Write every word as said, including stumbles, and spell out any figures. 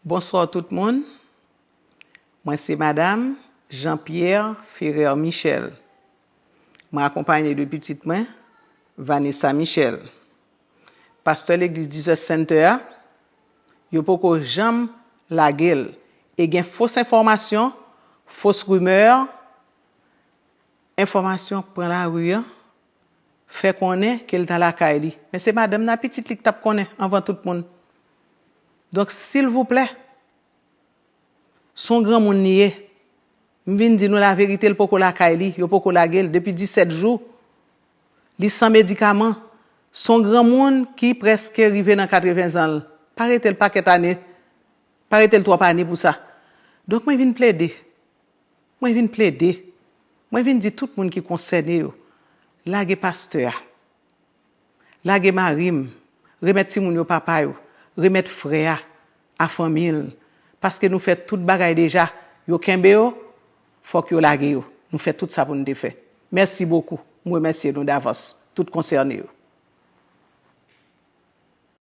Bonswa tout moun. Mwen se Madanm Jean Pierre Ferrer Michel. Mwen akonpaye de pitit mwen, Vanessa Michel. Pastè legliz Jesus Center a, yo poko janm lage l. E gen fos enfòmasyon, fos rimè, enfòmasyon pran lari an, fè konnen ke l ta lakay li. Men se madanm nan pitit li ki t ap konnen anvan tout moun. Donk, silvouplè, se yon granmoun li ye. M vin di nou laverite, l poko lakay li, yo poko lage l depi disèt jou. Li san medikaman. Se yon granmoun ki prèske rive nan katreven zan l. Pa rete l pakèt ane. Pa rete l twòp ane pou sa. Donk, mwen vin plede. Mwen vin plede. Mwen vin di tout moun ki konsène yo, lage pastè a. Lage mari m. Remèt timoun yo papa yo. Remèt frè a, a fanmi l. Paske nou fè tout bagay deja. Yo kenbe yo, fòk yo lage yo. Nou fè tout sa pou nou te fè. Mèsi bokou. M remèsye nou davans, tout konsène yo.